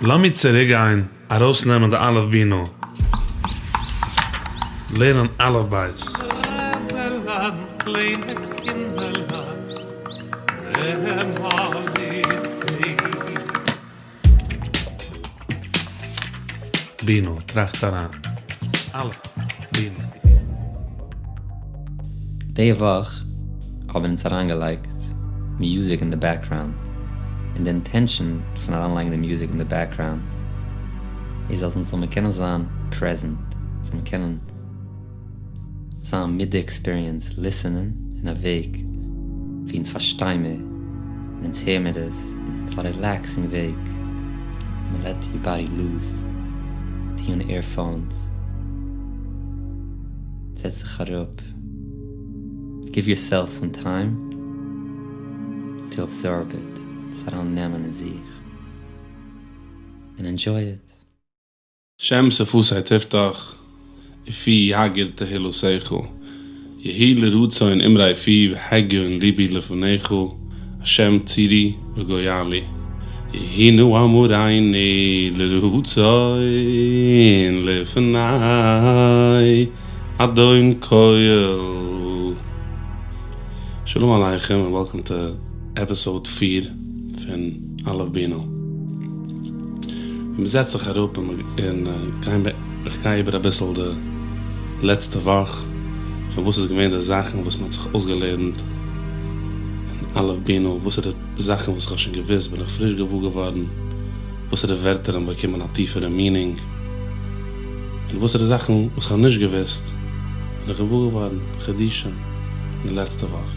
לאמיר צוריק גיין ארויסנעמען די אלף בינה, לערנען אלף בית. רעבעלען קליינע קינדערלעך נעם א ליד בינה, טראכט אריין. אלף בינה. די וואך האבן אונז אריינגעלייגט מיוזיק אין די בעקגראונד, און די אינטענשאן פון אריינלייגן די מיוזיק אין די בעקגראונד איז אז אונז זאל מיר קענען זיין פרעזענט, זאל מיר קענען זיין מיט די עקספיריענס, ליסענען אין א וועג ווי אונז פארשטיי מיר און אונז הער מיר עס, און ס'איז א רילעקסינג וועג, מען לעט יור באדי לוס, טו אן עירפאונס, זעץ זיך אראפ, גיוו יור סעלף סאם טיים טו אבזארב איט, עס אריין נעמען אין זיך, און ענדזשוי איט. שם שפתי תפתח, ופי יגיד תהלתך, יהי לרצון אמרי פי והגיון לבי לפניך, השם צורי וגואלי, יהי נא אמרינו לרצון לפני אדון כל. שלום עליכם און וועלקאם טו עפיסאוד פיר פון אלף בינה. ווי מ'זעצט זיך אראפ און גיין איך גיי איבער אביסל די לעצטע וואך פון וואס איז געווען די זאכן וואס מ'האט זיך אויסגעלערנט אין אלף בינה, וואסערע זאכן וואס איך האב שוין געוואוסט בין איך פריש געוואר געווארן, וואסערע ווערטער האבן באקומען א טיפערע מינינג, און וואסערע זאכן וואס איך האב נישט געוואוסט בין איך געוואר געווארן חידושים אין די לעצטע וואך.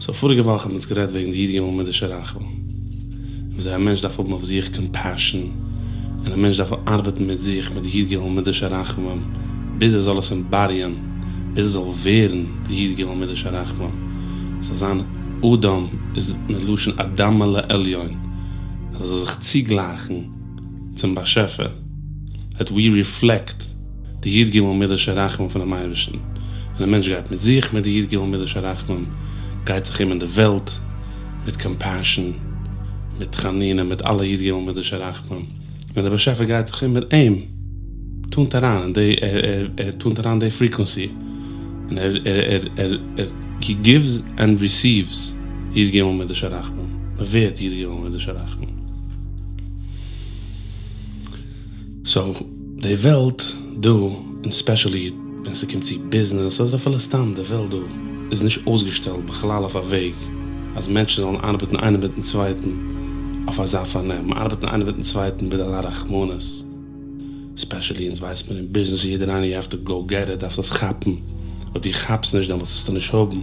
סאו פאריגע וואך האבן אונז גערעדט וועגן די י"ג מידות הרחמים, און וויאזוי א מענטש דארף האבן אויף זיך קאמפעשאן, און א מענטש דארף ארבעטן מיט זיך מיט די י"ג מידות הרחמים ביז ער זאל עס עמבאדיען, ביז ער זאל ווערן די י"ג מידות הרחמים, ס'זאל זיין אדם איז מלשון אדמה לעליון, אז ער זאל זיך צוגלייכן צום באשעפער, דעט ווי ריפלעקט. די י"ג מידות הרחמים פונעם אייבערשטן, און א מענטש גייט מיט זיך מיט די י"ג מידות הרחמים, גייט זיך אום אין די וועלט מיט קאמפעשאן, מיט חנינה, מיט אלע י"ג מידות הרחמים, און דער באשעפער גייט זיך אום מיט אים, טונט אריין אין די, ער טונט אריין די פריקווענסי, און ער ער ער ער הי גיווס ענד ריסיווס י"ג מידות הרחמים, מען ווערט י"ג מידות הרחמים. סאו די וועלט דא, און ספעשעלי ווען ס'קומט צו ביזנעס אדער אפילו סתם די וועלט דא, איז נישט אויסגעשטעלט בכלל אויף א וועג אז מענטשן זאלן ארבעטן איינער מיטן צווייטן אויף אזא פארנעם, מ'ארבעט איינער מיטן צווייטן מיט אזא רחמנות, ספעשעלי אונז ווייסט מען אין ביזנעס יעדער איינער יו העוו טו גאו געט איט, דארפסט עס כאפן, אויב דו כאפסט נישט דעמאלטס וועסטו נישט האבן,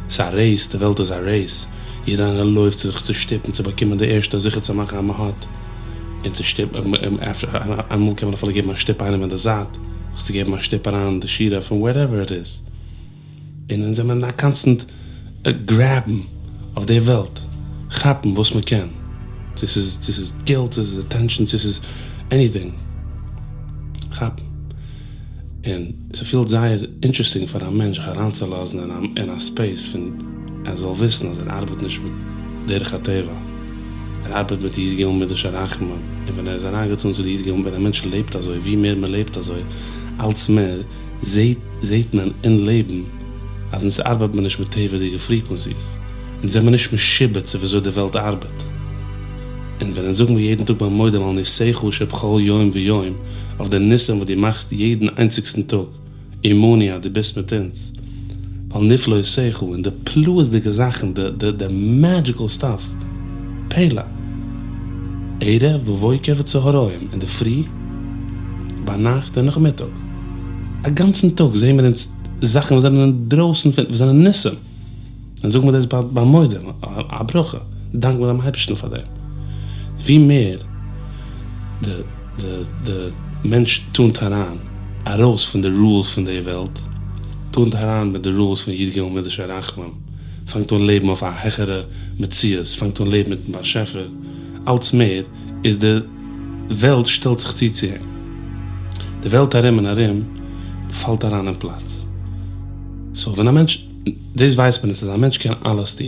ס'איז א רעיס, די וועלט איז א רעיס, יעדער איינער לויפט זיך צו שטופן צו באקומען די ערשטע זיכער צו מאכן אז מ'האט. און צו שטופן, אמאל קען מען אפילו געבן א שטופ איינעם אין די זייט, זיך צו געבן א שטופ אריין אין די שורה פון וואטעווער איט איז, און אונז זעמיר אין א קאנסטענט גרעבן אויף די וועלט, כאפן וואס מען קען, צו ס'איז צו ס'איז געלט, צו ס'איז אטענשאן, צו ס'איז עניטינג, כאפן. און ס'פילט זייער אינטערעסטינג פאר א מענטש זיך אריינצולאזן אין א ספעיס פון ער זאל וויסן אז ער ארבעט נישט מיט דרך הטבע, ער ארבעט מיט די י"ג מידות הרחמים, און ווען ער איז אריינגעצויגן צו די י"ג, ווען א מענטש לעבט אזוי, ווי מער מען לעבט אזוי, אלץ מער זעהט מען אין לעבן אז אונז ארבעט מען נישט מיט טבע'דיגע פריקווענסיס, אונז זעמער נישט משועבד צו וויאזוי די וועלט ארבעט. און ווען אונז זאגן מיר יעדן טאג ביי מודים על ניסיך שבכל יום ויום, אויף די ניסים וואס דו מאכסט יעדן איינציגסטן טאג, עמנו אז דו ביסט מיט אונז, ועל נפלאותיך, און די פלאות'דיגע זאכן, די די די מעדזשיקל סטאף, פלא, ערב ובוקר וצהריים, אינדערפרי, ביינאכט און נאכמיטאג, א גאנצן טאג זעהן מיר אונז זאכן וואס זענען אינדרויסן פון, וואס זענען ניסים. און זאגן מיר דאס ביי מודים, א ברכה, דאנקט מען דעם אייבערשטן פאר דעם. ווי מער די די די מענטש טונט אריין ארויס פון די רולס פון די וועלט, טונט אריין מיט די רולס פון י"ג מידות הרחמים, פאנגט אן לעבן אויף א העכערע מציאות, פאנגט אן לעבן מיטן באשעפער, אלץ מער איז די וועלט שטעלט זיך צו צו אים. די וועלט ארום און ארום פאלט אריין אין פלאץ. סאו ווען א מענטש. דאס ווייסט מען אז א מענטש קען אלעס טון,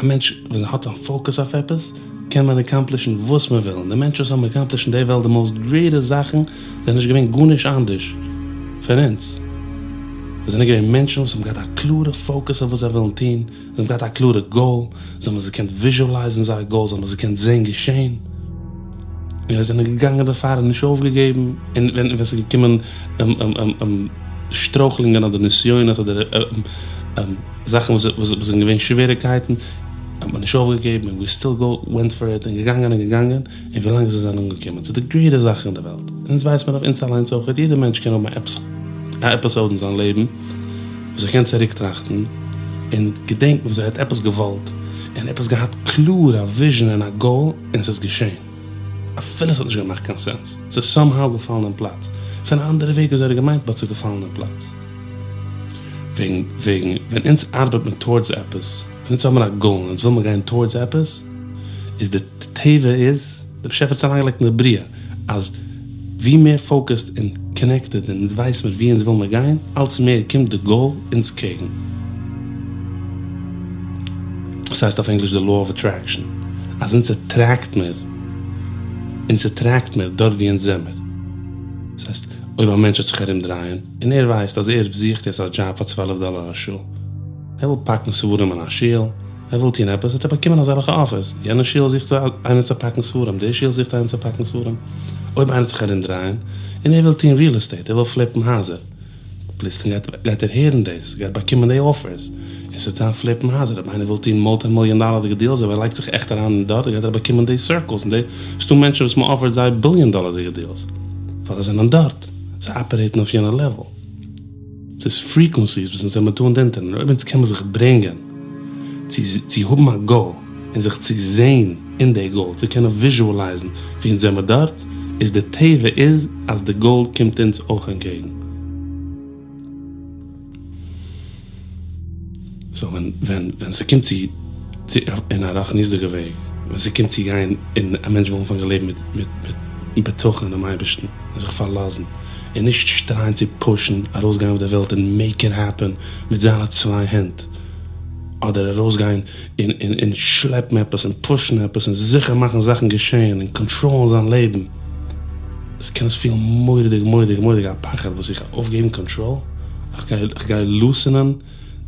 א מענטש ווען ער האט זיין פאוקעס אויף עפעס. קען מען עקאמפלישן וואס מען וויל, און די מענטשן וואס האבן עקאמפלישט אין די וועלט די מאוסט גרעיטעסט זאכן זענען נישט געווען גארנישט אנדערש פון אונז. זיי זענען געווען מענטשן וואס האבן געהאט א קלארע פאוקעס אויף וואס זיי ווילן טון, זיי האבן געהאט א קלארע גאול, זיי האבן עס געקענט וויזשועלייזן זייער גאול, זיי האבן עס געקענט זען געשען, און זיי זענען געגאנגען דערפאר און נישט אויפגעגעבן, און ווען עס איז געקומען שטרויכלונגען אדער נסיונות אדער זאכן וואס זענען געווען שוועריגקייטן, האט מען נישט אויפגעגעבן און ווי סטיל ווענט פאר איט און געגאנגען און געגאנגען, און ווילאנג זיי זענען אנגעקומען צו די גרעיטעסט זאכן אין די וועלט. און אונז ווייסט מען אויף אונז אליינס אויך, יעדער מענטש קען האבן א עפיסאוד אין זיין לעבן וואס ער קען צוריק טראכטן און געדענקן וויאזוי ער האט עפעס געוואלט און עפעס געהאט קלאר א וויזשען און א גאול און ס'איז געשען. אפילו ס'האט נישט געמאכט קיין סענס, ס'איז סאמהאו געפאלן אין פלאץ. פון א אנדערע וועג וויאזוי ער האט געמיינט באט ס'איז געפאלן אין פלאץ. וועגן וועגן ווען אונז ארבעט מען טאורדס עפעס, ווען אונז האבן א גאול און אונז וויל מיר גיין טאורדס עפעס, איז די טבע איז, די באשעפער האט עס אריינגעלייגט אין די בריאה, אז ווי מער פאוקעסד און קאנעקטעד און אונז ווייס מיר ווי אונז וויל מיר גיין, אלץ מער קומט די גאול אונז קעגן. עס הייסט אויף ענגליש די law of attraction, אז אונז עטרעקט מיר, אונז עטרעקט מיר דארט ווי אונז זעמיר. דאס הייסט, אויב א מענטש וועט זיך ארום דרייען, און ער ווייסט אז ער זוכט יעצט א דזשאב פאר צוועלף דאלער א שעה, ער וויל פאקן ספרים אין א שול, ער וויל טון עפעס, וועט ער באקומען אזעלכע אפערס, יענע שול זוכט איינער צו פאקן ספרים, די שול זוכט איינער צו פאקן ספרים. אויב איינער וועט זיך ארומדרייען, און ער וויל טון ריעל עסטעיט, ער וויל פליפן הייזער, פלוצלינג גייט גייט ער הערן דאס, גייט באקומען די אפערס, און ס'וועט זיין פליפן הייזער, אויב איינער וויל טון מולטי מיליאן דאלערדיגע דיעלס, אויב ער לייגט זיך עכט אריין דארט, גייט ער באקומען די סירקלס, און די, ס'דא מענטשן וואס מ'אפערט זיי ביליאן דאלערדיגע דיעלס, ווייל זיי זענען דארט, זיי אפערעיטן אויף יענע לעוועל. ס'איז פריקווענסיס וואס אונז זעמיר טונד אונטער, און אויב אונז קען מען זיך ברענגען צו צו האבן א גאול און זיך צו זעהן אין די גאול, צו קענען וויזשועלייזן ווי אונז זעמיר דארט, איז די טבע איז אז די גאול קומט אונז אויך אנטקעגן. סאו ווען ווען ווען ס'קומט צו צו אין א רוחניות'דיגע וועג, ווען ס'קומט צו גיין און א מענטש וויל אנפאנגען לעבן מיט מיט מיט בטחון אינעם אייבערשטן און זיך פארלאזן און נישט טרייען צו פושן ארויסגיין אויף די וועלט און מעיק איט העפען מיט זיינע צוויי הענט, אדער ארויסגיין און און און שלעפן עפעס און פושן עפעס און זיכער מאכן זאכן געשען און קאנטראלן זיין לעבן, עס קען עס פילן מורא'דיג מורא'דיג מורא'דיג א פחד וואס איך אויפגעבן קאנטראל, איך גיי איך גיי לוסענען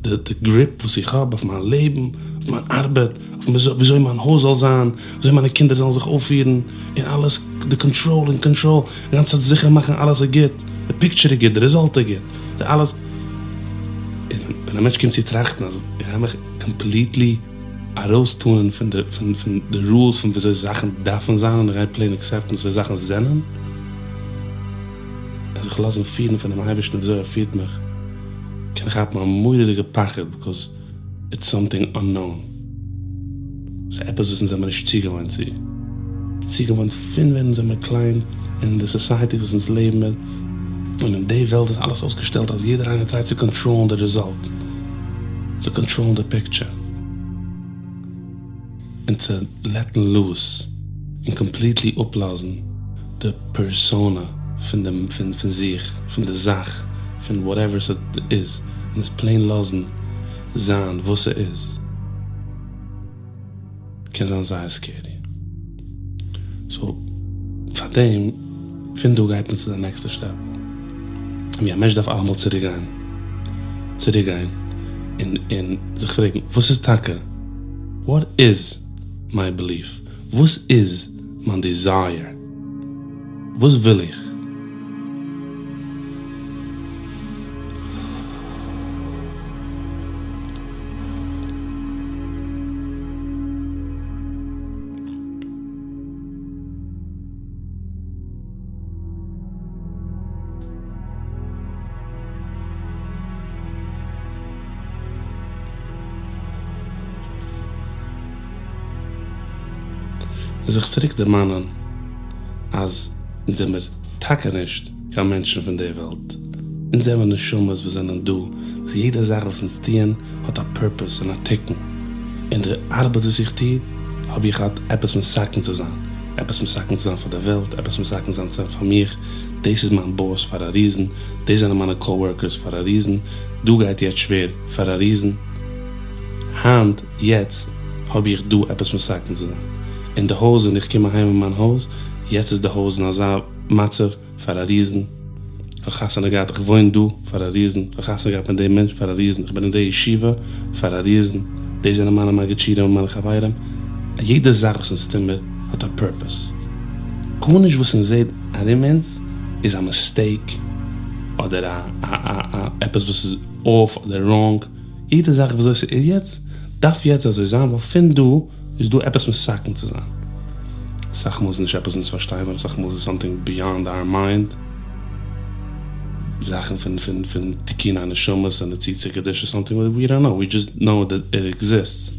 די די גריפ וואס איך האב אויף מיין לעבן, אויף מיין ארבעט, אויף וויאזוי מיין הויז זאל זיין, וויאזוי מיינע קינדער זאלן זיך אויפפירן, און אלעס, די קאנטראל און קאנטראל, די גאנצע צייט זיכער מאכן אלעס איז גוט, די פיקטשער איז גוט, די רעזאלט איז גוט, די אלעס. און ווען א מענטש קומט צו טראכטן אז איך גיי מיך קאמפליטלי ארויסטאנען פון די פון פון די רולס פון וויאזוי זאכן דארפן זיין און איך גיי פלעין עקסעפטן וויאזוי זאכן זענען, און זיך לאזן פירן פונעם אייבערשטן וויאזוי ער פירט מיך, קען כאפן א מורא'דיגע פחד ביקאוז איטס סאמטינג אננאון. ס'איז עפעס וואס אונז זעמיר נישט צוגעוואוינט צו. צוגעוואוינט פון ווען אונז זעמיר קליין און אין די סאסייעטי וואס אונז לעבן מיר און אין די וועלט איז אלעס אויסגעשטעלט אז יעדער איינער טרייט צו קאנטראלן די רעזאלט, צו קאנטראלן די פיקטשער. און צו לעטן לוס און קאמפליטלי אפלאזן די פערסאנע פון דעם פון פון זיך פון די זאך פון וואטעווער ס'איז און עס פלעין לאזן זיין וואס ס'איז קען זיין זייער סקערי. סאו פאר דעם פון דא גייט מען צו די נעקסטע שטעפל ווי א מענטש דארף אלעמאל צוריק גיין צוריק גיין און און זיך פרעגן וואס איז טאקע וואט איז מיי בעליף וואס איז מיין דיזייער וואס וויל איך. און זיך צוריק דערמאנען אז אונז זעמיר טאקע נישט קיין מענטשן פון די וועלט, אונז זעמיר נשמות וואס זענען דא, וואס יעדע זאך וואס אונז טוען האט א פורפעס און א תיקון, און די ארבעט וואס איך טו האב איך עפעס מתקן צו זיין, עפעס מתקן צו זיין פאר די וועלט, עפעס מתקן זיין צו פאר מיך, דאס איז מיין באס פאר א ריזן, דאס זענען מיינע קאווארקערס פאר א ריזן, דא גייט יעצט שווער פאר א ריזן, היינט, יעצט, האב איך דא עפעס מתקן צו זיין. און די הויז און איך קום אהיים אין מיין הויז, יעצט איז די הויז אין אזא מצב פאר א ריזן, איך האב חתונה געהאט, איך וואוין דא פאר א ריזן, איך האב חתונה געהאט מיט דעם מענטש פאר א ריזן, איך בין אין די ישיבה פאר א ריזן, דאס זענען מיינע מגיד שיעורים און מיינע חברים, יעדע זאך וואס אונז טוהן מיר האט א פורפעס, גארנישט וואס אונז זעהט ארום אונז איז א מיסטעיק אדער א א א עפעס וואס איז אףף אדער ראנג, יעדע זאך וויאזוי ס'איז יעצט דארף יעצט אזוי זיין ווייל פון דא איז דא עפעס מתקן צו זיין. אסאך מאל איז נישט עפעס אונז פארשטייען מיר, אסאך מאל איז עס סאמטינג ביאנד אווער מיינד, זאכן פון פון פון תיקוני הנשמות און ניצוצי קדושה סאמטינג ווי דאנט נאו, ווי דזשאסט נאו דעט איט עקזיסטס,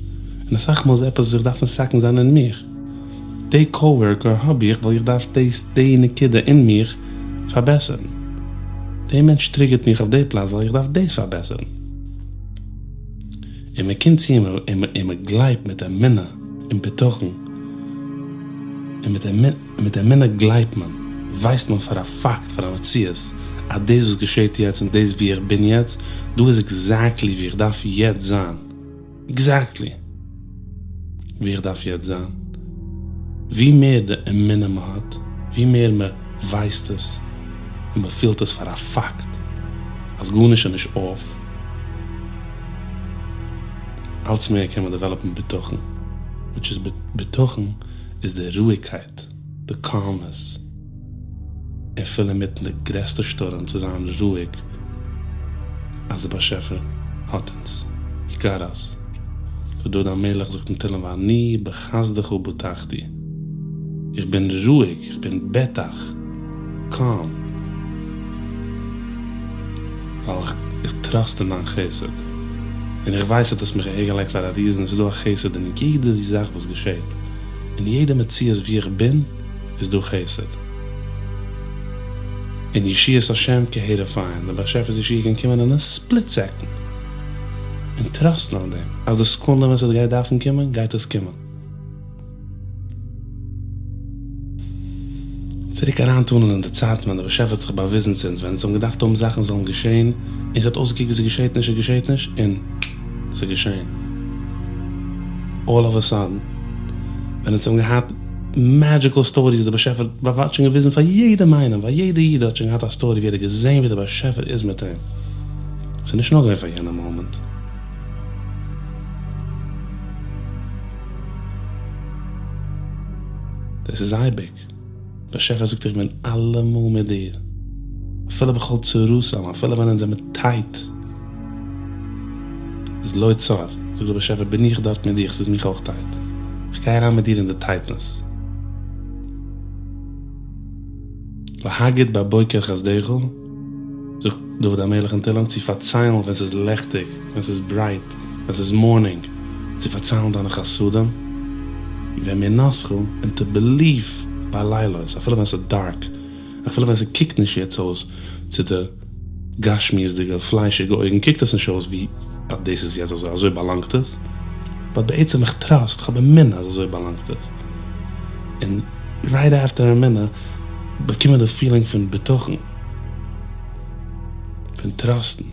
און אסאך מאל איז עפעס וואס איך דארף מתקן זיין אין מיך, די קאווארקער האב איך ווייל איך דארף דאס די נקודה אין מיך פארבעסערן, די מענטש טריגערט מיך אויף די פלאץ ווייל איך דארף דאס פארבעסערן. און מען קומט צו און מען גלייבט מיט אמונה און בטחון, און מיט אמונה גלייבט מען, ווייסט מען פאר א פאקט, פאר א מציאות, אז דאס וואס געשעט יעצט און דאס וואו איך בין יעצט, דא איז עקזעקטלי וואו איך דארף יעצט זיין, עקזעקטלי וואו איך דארף יעצט זיין. ווי מער די אמונה מען האט, ווי מער מען ווייסט עס און מען פילט עס פאר א פאקט אז גארנישט איז נישט אףף, אלץ מער קען מען דעוועלאפן בטחון, וויטש איז בטחון איז די רואיגקייט, די קאלמנעס, אפילו אינמיטן די גרעסטע שטורעם צו זיין רואיג אז די באשעפער האט אונז, הי גאט אס. דוד המלך זאגט אין תהלים ואני בחסדך בטחתי, איך בין רואיג, איך בין בטח, קאלם, ווייל איך טראסט אין דיין חסד, און איך ווייס אז דו האסט מיך אהער געלייגט פאר א ריזן, עס איז דא א חסד אין יעדע זאך וואס געשעט, אין יעדע מציאות ווי איך בין איז דא חסד. און ישועת השם כהרף עין, דער באשעפער'ס ישועה קען קומען אין א ספליט סעקאנד, און טראסטן אויף דעם אז די סעקונדע ווען ס'גייט דארפן קומען גייט עס קומען. צוריק אריינטונען אין די צייטן ווען דער באשעפער האט זיך באוויזן צו אונז, ווען אונז האבן געדארפט האבן זאכן זאלן געשען, און ס'האט אויסגעקוקט ווי ס'געשעט נישט, ס'געשעט נישט, און ס'איז געשען. אלל אוו א סאדען, ווען אונז האבן געהאט מעדזשיקל סטאריס ווי דער באשעפער האט שוין געוויזן פאר יעדעם איינעם, פאר יעדע איד האט שוין געהאט א סטארי ווי ער האט געזען ווי דער באשעפער איז מיט אים. ס'איז נישט נאר געווען פאר יענע מאמענט. דאס איז אייביג. באשעפער זאגט איך בין אלעמאל מיט דיר. אפילו בכל צרתם, אפילו ווען אונז זעמיר טייט, איז לו צר, זאגט דער באשעפער בין איך דארט מיט דיך, ס'איז מיך אויך טייט. איך גיי אריין מיט דיר אין די טייטנעס. להגיד בבוקר חסדך. זאגט דוד המלך אין תהלים צו פארציילן ווען ס'איז לעכטיג, ווען ס'איז ברייט, ווען ס'איז מארנינג, צו פארציילן דיינע חסדים, ואמונתך, און טו בעליוו בלילות, אפילו ווען ס'איז דארק, אפילו ווען ס'קוקט נישט יעצט אויס צו די גשמיות'דיגע פליישיגע אויגן קוקט עס נישט אויס ווי אז דאס איז יעצט אזוי, אזוי באלאנגט עס, באט בעצם איך טראסט, איך האב אמונה אז אזוי באלאנגט עס, און רייט עפטער אמונה באקומען די פילינג פון בטחון, פון טראסטן,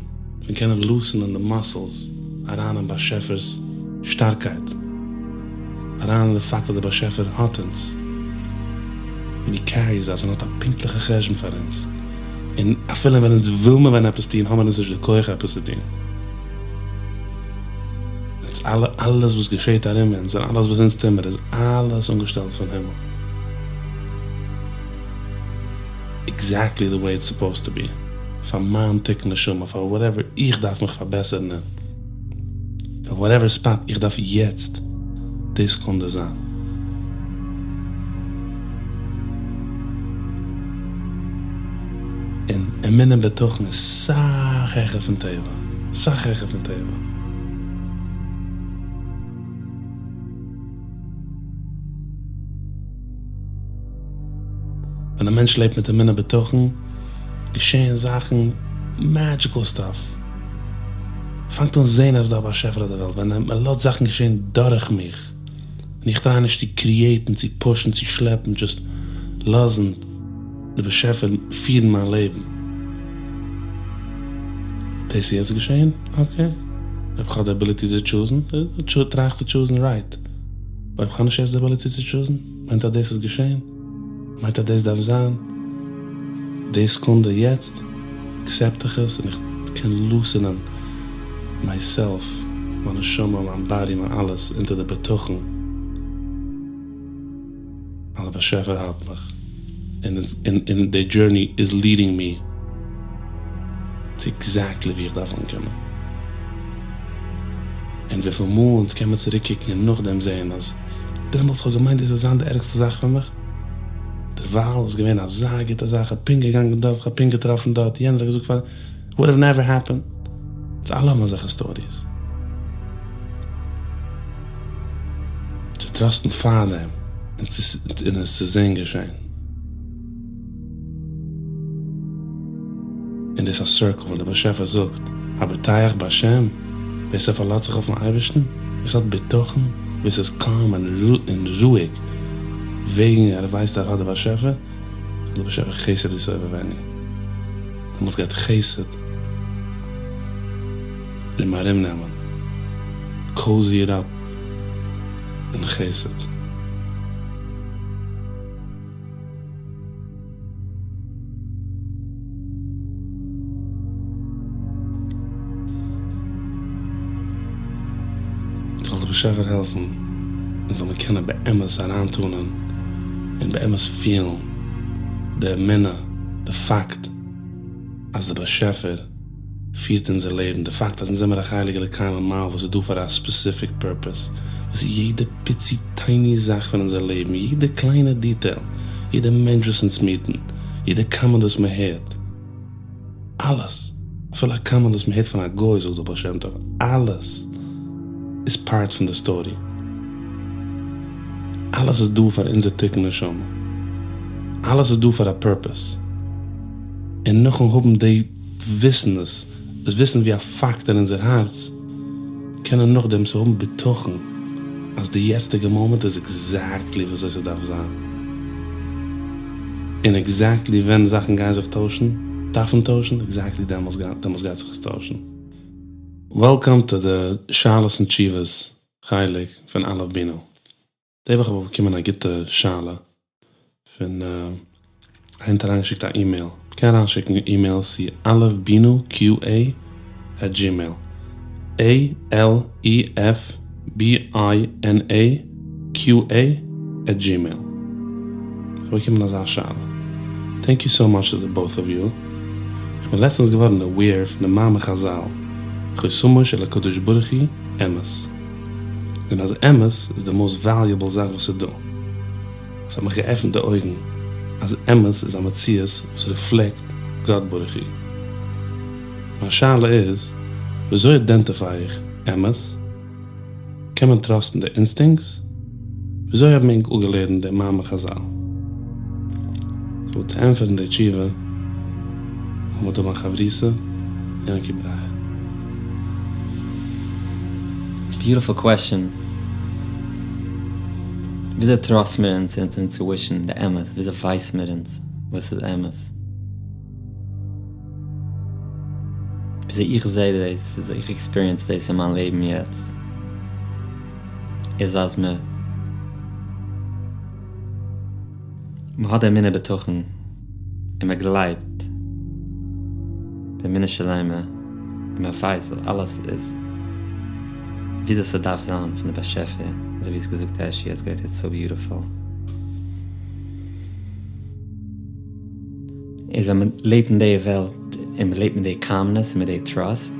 פון קענען לוסענען די מאסעלס אריין אין באשעפער'ס שטארקייט, אריין אין די פאקט אז די באשעפער האט אונז, און הי קעריס אס און האט א פונקטליכע חשבון פאר אונז, און אפילו ווען אונז וויל מיר ווען עפעס טון האבן מיר אונז נישט די כח עפעס צו טון. אונז אלע, אלעס וואס געשעט ארום אונז און אלעס וואס אונז טוהן מיר איז אלעס אנגעשטעלט פון הימל. עקזעקטלי די וועי איטס סופאוזד טו בי. פאר מיין תיקון נשמה, פאר וואטעווער איך דארף מיך פארבעסערן אין. פאר וואטעווער ספאט איך דארף יעצט די סעקונדע זיין. און אמונה און בטחון איז סאך העכער פון טבע. סאך העכער פון טבע. ווען א מענטש לעבט מיט אמונה בטחון, געשעהן זאכן, מעדזשיקל סטאף. פאנגט אן זעהן אז ס'דא א באשעפער אויף די וועלט, ווען מען לאזט זאכן געשעהן דורך מיך, און איך טריי נישט צו קריעטן, צו פושן, צו שלעפן, דזשאסט לאזן די באשעפער פירן מיין לעבן. דאס איז יעצט געשעהן? אקעי. אויב כ'האב די אביליטי צו טשוזן, טריי איך צו טשוזן רייט. אויב כ'האב נישט יעצט די עביליטי צו טשוזן, מיינט אז דאס איז געשען? מיינט אז דאס דארף זיין? די סעקונדע יעצט עקסעפט איך עס און איך קען לוסענען מייסעלף, מיין נשמה, מיין באדי, מיין אלעס אונטער די בטחון אז דער באשעפער האלט מיך און די דזשורני איז לידינג מי צו עקזעקטלי ווי איך דארף אנקומען. און וויפיל מאל אונז קען מיר צוריק קוקן און נאכדעם זעהן אז דעמאלטס כ'האב געמיינט דאס וועט זיין די ערגסטע זאך פאר מיך, דערווייל איז געווען אזא גוטע זאך, כ'האב פונקט געגאנגען דארט, כ'האב פונקט געטראפן דארט, יענער האט געזאגט פאר, וואוד האוו נעווער העפענד. אונז אלע האבן אזעלכע סטאריס. צו טראסטן פארדעם און עס צו זעהן געשען. און דאס איז א סירקל ווען דער באשעפער זאגט הבוטח בהשם, ווער ס'פארלאזט זיך אויפן אייבערשטן, ווער ס'האט בטחון, ווער ס'איז קאלם און רואיג וועגן ער ווייסט ער האט די באשעפער, זאגט דער באשעפער חסד יסובבנו, דעמאלטס גייט חסד אים ארומנעמען, קאוזי איט אפ אין חסד. זאל דער באשעפער העלפן אונז זאל מיר קענען באמת אריינטונען און באמת פילן די אמונה, די פאקט אז דער באשעפער פירט אונזער לעבן, די פאקט אז אונז זעמיר א חלק אלוקי ממעל וואס איז דא פאר א ספעסיפיק פורפעס, וואס יעדע פיצי טייני זאך פון אונזער לעבן, יעדע קליינע דיטעיל, יעדע מענטש וואס אונז מיטן, יעדע קאמענט וואס מען הערט, אלעס, אפילו א קאמענט וואס מען הערט פון א גוי זאגט דער בעל שם טוב, אלעס איז פארט פון די סטארי, אלעס איז דא פאר אונזער תיקון נשמה, אלעס איז דא פאר א פורפעס, און נאכן האבן די וויסן עס, עס וויסן ווי א פאקט אין אונזער הארץ, קענען נאכדעם צו האבן בטחון אז די יעצטיגע מאמענט איז עקזעקטלי וויאזוי ס'דארף זיין, און עקזעקטלי ווען זאכן גייען זיך טוישן, דארפן טוישן, עקזעקטלי דעמאלס גייט זיך עס טוישן. וועלקאם טו די שאלות און תשובות חלק פון אלף בינה. די וואך האב איך באקומען א גוטע שאלה פון איינער האט אריינגעשיקט א אימעיל, מ'קען אריינשיקן אימעילס צו אלף בינה קיו עי עט דזשימעיל, עי על אי עף בי איי ען עי קיו עי עט דזשימעיל. איך האב באקומען אזא שאלה. טענק יו סאו מאטש טו די באות אוו יו. איך בין לעצטענס געווארן עוועיר פון די מאמר חזל, חותמו של הקדוש ברוך הוא אמת. און אז אמת איז די מאוסט וועליובעל זאך וואס איז דא. ס'האט מיך געעפנט די אויגן אז אמת איז א מציאות וואס ריפלעקט גאט ברוך הוא. מיין שאלה איז, וויאזוי אידענטיפיי איך אמת? קען מען טראסטן די אינסטינקטס? וויאזוי האבן ענק אפגעלערנט די מאמר חזל? סאו צו ענטפערן די תשובה האבן מיר דא מיין חברותא יענקי ברייער. איטס א ביוטיפול קוועסטשען. וויאזוי טראסט מיר אונז אונזער אינטואישן די אמת? וויאזוי ווייס מיר אונז וואס איז אמת? וויאזוי איך זעה דאס, וויאזוי איך עקספיריענס דאס אין מיין לעבן יעצט, איז אז מען מען האט די אמונה בטחון און מען גלייבט באמונה שלימה און מען ווייסט אז אלעס איז וויאזוי ס'דארף זיין פון די באשעפער, אזוי ווי האסט געזאגט הערשי האסט גערעדט איטס סאו ביוטיפול. איז ווען מען לעבט אין די וועלט און מען לעבט מיט די קאמנעס און מיט די טראסט,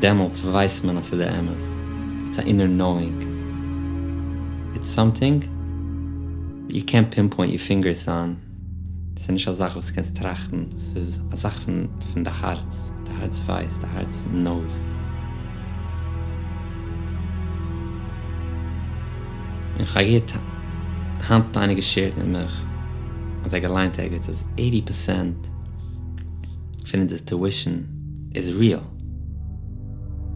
דעמאלטס ווייסט מען אז ס'איז די אמת, איטס א אינער נאואינג, איטס סאמטינג יו קענט פינפוינט יור פינגערס אן, ס'איז נישט א זאך וואס קענסט טראכטן, ס'איז א זאך פון די הארץ, די הארץ ווייסט, די הארץ נאוס. און כ'האב געהערט היינט האט איינער געשעירט מיט מיך אז ער האט געליינט ערגעץ אז עיטי פערסענט פון אונזער אינטואישן איז ריעל,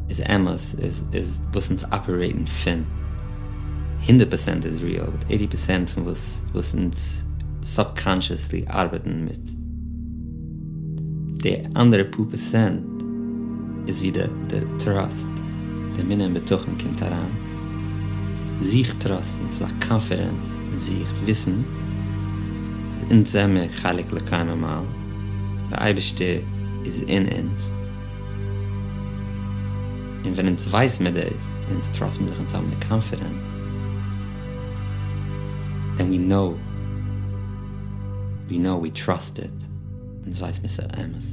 איז אמת, איז איז וואס אונז אפערעיטן פון, הונדערט פערסענט איז ריעל, באט עיטי פערסענט פון וואס וואס אונז סאבקאנשעסלי ארבעטן מיט די אנדערע פאר פערסענט איז ווי די די טראסט. די אמונה און בטחון קומט אריין, זיך טראסטן, ס'איז א קאנפידענס אין זיך, וויסן אז אונז זעמיר חלק אלוקי ממעל, דער אייבערשטער איז אין אונז, און ווען אונז ווייס מיר דאס, און אונז טראסט מיר זיך, אונז האבן די קאנפידענס, דען ווי נאו, ווי נאו ווי טראסט איט. אונז ווייס מיר ס'איז אמת.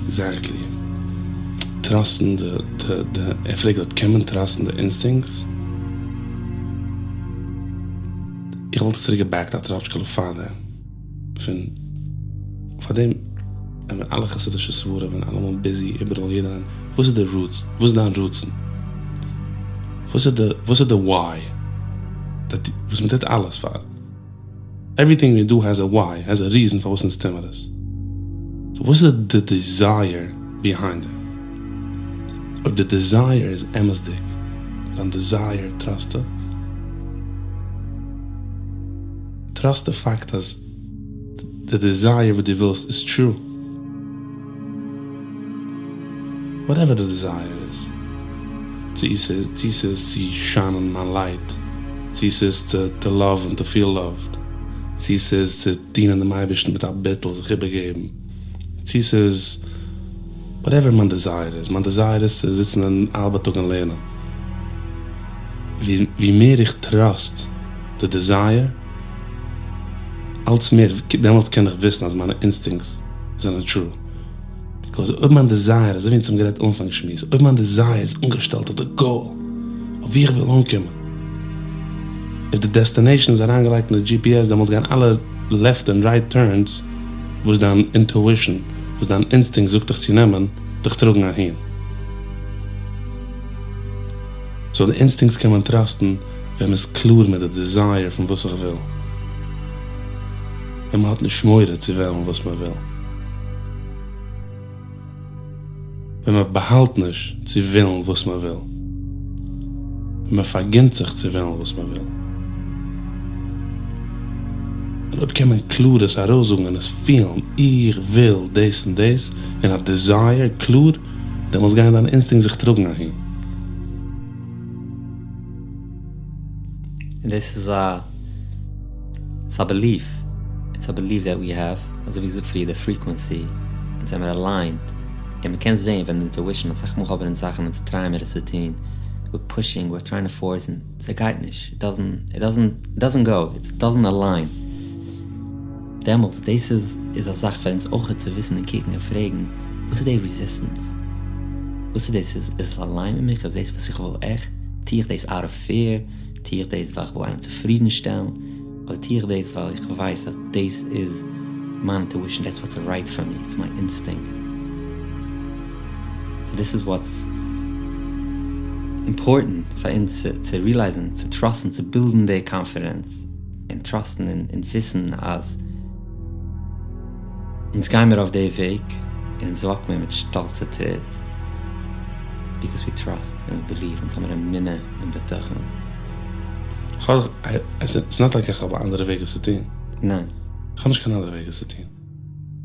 עקזעקטלי. טראסטן די די די ער פרעגט דארט קען מען טראסטן די אינסטינקטס? איך וואלט עס צוריק געבעקט א טראפטשקעלע פארדעם. פון פארדעם זענען אלע חסידישע ספרים און אלעמאל ביזי איבעראל יעדער איינער וואס איז די רוטס וואס איז דיין רצון וואס איז די וואס איז די וויי וואס מען טוט אלעס פאר עווריטינג ווי דו העז א וויי העז א ריזען פארוואס אונז טוהן מיר עס סאו וואס איז די דיזייער ביהיינד איט אויב די דיזייער איז אמת'דיג דיין דיזייער טראסטו. טראסט די פאקט אז די דיזייער וואס דו ווילסט איז טרו. וואטעווער די דיזייער איז. צו ס'איז צו ס'איז צו שיינען מיין לייט, צו ס'איז טו לאוו און טו פיל לאווד, צו ס'איז צו דינען דעם אייבערשטן מיט א ביטול, זיך איבערגעבן, צו ס'איז וואטעווער מיין דיזייער איז. מיין דיזייער איז צו זיצן א האלבע טאג און לערנען. ווי מער איך טראסט די דיזייער, אלץ מער דעמאלטס קען איך וויסן אז מיינע אינסטינקטס זענען טרו. ביקאוז אויב מיין דיזייער, אזוי ווי אונז האבן גערעדט אנפאנג שמועס, אויב מיין דיזייער איז אנגעשטעלט אויף די גאול, אויף ווי איך וויל אנקומען, איף די דעסטינעישאן איז אריינגעלייגט אין די gps דעמאלטס גייען אלע לעפט און רייט טורנס וואס דיין אינטואישאן, וואס דיין אינסטינקט זאגט דיך צו נעמען, דיך טראגן אהין. סאו די אינסטינקטס קען מען טראסטן ווען מ'איז קלאר מיט די דיזייער פון וואס איך וויל. און מ'האט נישט מורא צו וועלן וואס מ'וויל. ווען מ'באהאלט נישט צו ווילן וואס מ'וויל. ווען מ'פארגינט זיך צו וועלן וואס מ'וויל. און אויב קען מען קלאר עס ארויסזאגן און עס פילן, איך וויל דאס און דאס, און א דיזייער קלאר, דעמאלטס גייען דיינע אינסטינקטס זיך טראגן אהין. און דאס איז א, ס'איז א בעליף, איטס א בעליף דעט ווי העוו, אזוי ווי געזאגט פריער די פריקווענסי, אונז זעמיר אליינד, און מ'קען זעהן ווען די אינטואישן, אסאך מאל האבן אונז זאכן אונז טרייען מיר עס צו טוהן, וויר פושינג, וויר טרייענג טו פארס, און ס'גייט נישט, איט דאזענט, איט דאזענט, איט דאזענט גאו, איט דאזענט אליין. דעמאלטס, דאס איז איז א זאך פאר אונז אויכעט צו וויסן און קוקן און פרעגן, וואס איז די רעזיסטענס? וואס איז דאס? איז עס אליין מיט מיך? איז דאס וואס איך וויל עכט? טו איך דאס אוט אוו פעיר? טו איך דאס ווייל איך וויל איינעם צופרידן שטעלן? אדער טו איך דאס ווייל איך ווייס אז דאס איז מיין אינטואישן, דעטס וואטס רייט פאר מי, איטס מיי אינסטינקט. סאו דיס איז וואטס אימפארטענט פאר אונז צו ריעלייזן, צו טראסטן, צו בילדן די קאנפידענס. און טראסטן און וויסן אז אונז גיימיר אויף די וועג און אונז וואק מיר מיט שטאלצע טריט ביקאוז ווי טראסט און ווי בעליוו אונז האמיר אמונה און בטחון. איטס נאט לייק איך האב א אנדערע וועג עס צו טון. ניין. איך האב נישט קיין אנדערע וועג עס צו טון.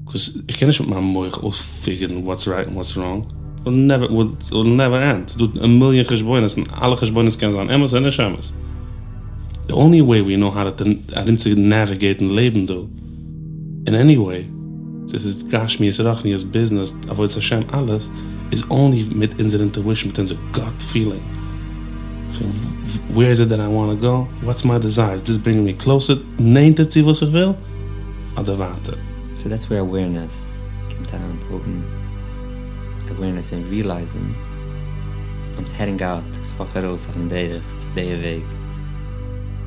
קאוז איך קען נישט מיט מיין מח אויספיגערן וואטס רייט און וואטס ראנג. איט וויל נעווער ענד. ס'דא א מיליאן חשבונות און אלע חשבונות קען זיין אמת און נישט אמת. די אנלי וועי ווי נאו האו טו ארום צו נעוויגעיטן לעבן דא אין עני וועי, צו ס'איז גשמיות רוחניות ביזנעס עבודת השם אלעס איז אנלי מיט אונזער אינטואישן מיט אונזער גאט פילינג פון וועיר איז איט דעט איי וואנט טו גאו, וואטס מיי דעזייער, איז דיס ברינגינג מי קלאוסער, נענטער צו וואס איך וויל, אדער ווייטער. סאו דעטס וועיר אווערנעס קומט אריין, האבן אווערנעס און ריעלייזן איים העדינג אוט, איך וואק ארויס אויפן דרך צו די וועג,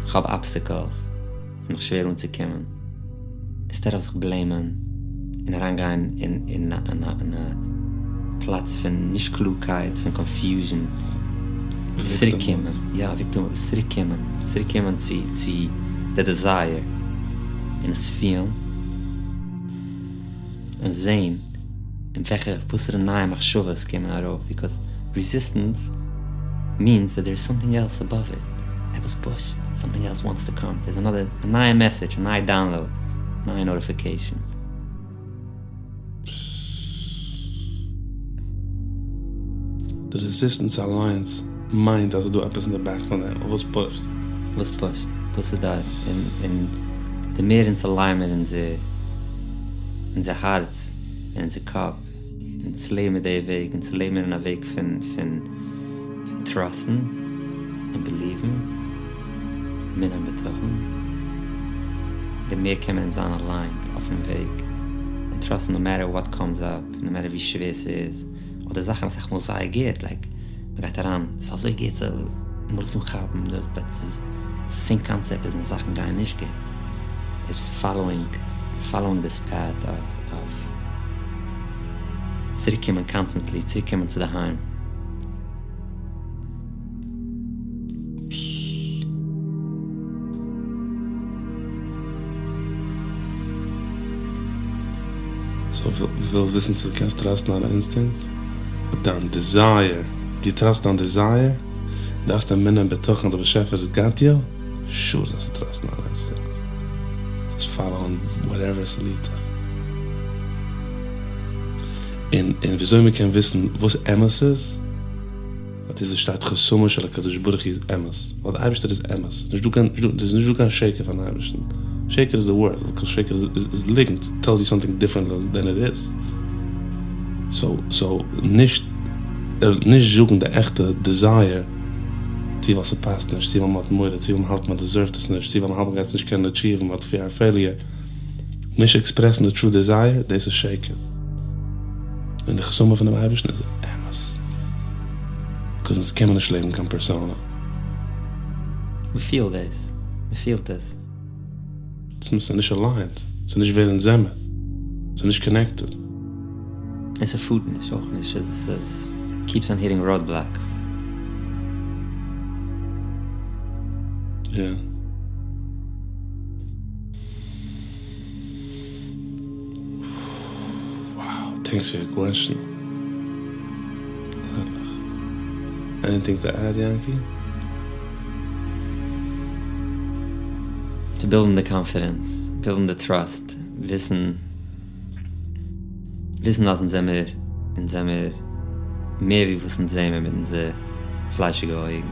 איך האב אבסטעקלס, ס'איז מיך שווער אנצוקומען, אינסטעד אוו זיך בלעימען און אריינגיין אין א פלאץ פון נישט קלארקייט, פון קאנפיוזשן, צוריק קומען, יא וויקטים, צוריק קומען, צוריק קומען צו צו די דעזייער און עס פילן און זעהן אין וועלכע וואסערע נייע מחשבות קומען ארויף, ביקאוז רעזיסטענס מיענס דעט דער איז סאמטינג עלס עבאוו איט, עפעס פושט, סאמטינג עלס וואנטס טו קאם, דער איז אנאדער, א נייע מעסעדזש, א נייע דאונלאוד, א נייע נאטיפיקעישאן. די רעזיסטענס אליינס מיינט אז ס'איז דא עפעס אין די בעק פון דעם וואס פושט. וואס פושט? וואס איז דארט? און און די מער אונז אליין מיר אונזער אונזער הארץ און אונזער קאפ אונז לעבן מיר די וועג אונז לעבן מיר אין א וועג פון פון פון טראסטן און בעליוון אמונה און בטחון די מער קען מען אונז זיין אליינד אויפן וועג און טראסטן נאו מעטער וואט קאמס אפ נאו מעטער ווי שווער ס'איז אדער זאכן אסאך מאל זייער גוט לייק מ'גייט אריין ס'איז אזוי גוט ס'איז מ'וויל עס אנכאפן דאס באט ס'איז די סעים קאנצעפט איז ווען זאכן גייען נישט גוט איטס פאלאואינג פאלאואינג דיס פעט אוו צוריק קומען קאנסטענטלי צוריק קומען צו די היים. סאו ווילסט וויסן צו דו קענסט טראסטן דיינע אינסטינקטס? דיין דיזייער, דו טראסט דיין דיזייער? דו האסט אמונה און בטחון אז דער באשעפער איז גאט יא? שור זאלסטו טראסטן דיינע אינסטינקטס. זאלסט פאלאוען וואטעווער ס'ליעדט דיך. און און וויאזוי מ'קען וויסן וואס אמת איז? ווייל עס שטייט חותמו של הקדוש ברוך הוא איז אמת, ווייל דער אייבערשטער איז אמת, ס'איז נישט דא קיין, ס'איז נישט דא קיין שקר פארן אייבערשטן, שקר איז די ווארסט, ווייל שקר איז ליגנט, טעלס יו סאמטינג דיפרענט דען איט איז, סאו סאו נישט נישט זאגן די עכטע דיזייער, צו ווייל ס'פאסט נישט, צו ווייל מ'האט מורא, צו ווייל מ'האלט מ'דעזערווט עס נישט, צו ווייל מ'האלט מ'גייט עס נישט קענען עטשיוון, מ'האט פיער אוו פעיליער. נישט עקספרעסן די טרו דעזייער, דאס איז שקר. און די חותמו פונעם אייבערשטן איז אמת. ביקאז אונז קען מען נישט לעבן קיין פערסאנא. מ'פילט דאס. מ'פילט עס. ס'איז נישט אליינד. ס'איז נישט ווער אונז זעמער. ס'איז נישט קאנעקטעד. און ס'פארט נישט אויך נישט. ס'איז קיפס אן היטינג ראוד בלאקס. יא. Wow, טענקס פאר יור קוועשן. הערליך. עניטינג טו עד יענקי? צו בילדן די קאנפידענס, בילדן די טראסט, וויסן וויסן אז אונז זעמיר אונז זעמיר מער ווי וואס אונז זעמיר מיט אונזער פליישיגע אויגן.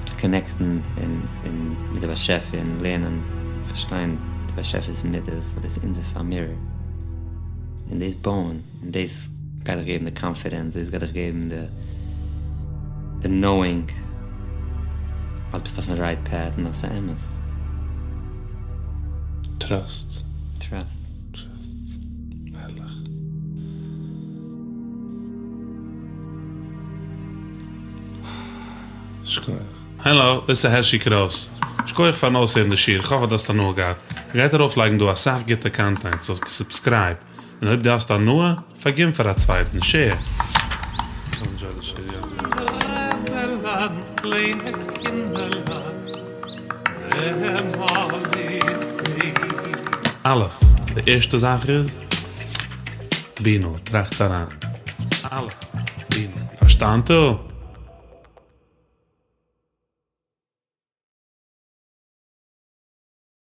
זיך קאנעקטן און און מיט די באשעפער און לערנען פארשטיין די באשעפער'ס מידות ווייל דאס איז אונזערס א מירער און דאס בויען און דאס גייט דיך געבן די קאנפידענס דאס גייט דיך געבן די די נאואינג אז ביסט אויפן רייט פעט און אז ס'איז אמת. טראסט. טראסט. טראסט. הערליך. שכוח. העלא, דאס איז הערשי קרויס. שכוח פארן אויסהערן די שיעור, כ'האף אז דו האסט הנאה געהאט. מ'גייט ארויפלייגן דא אסאך גוטע קאנטענט, סאו סובסקרייב, און אויב דו האסט הנאה, פארגין פאר א צווייטן, שעיר. א', די ערשטע זאך איז, בינו, טראכט אריין. א', בינו, פארשטאנטו?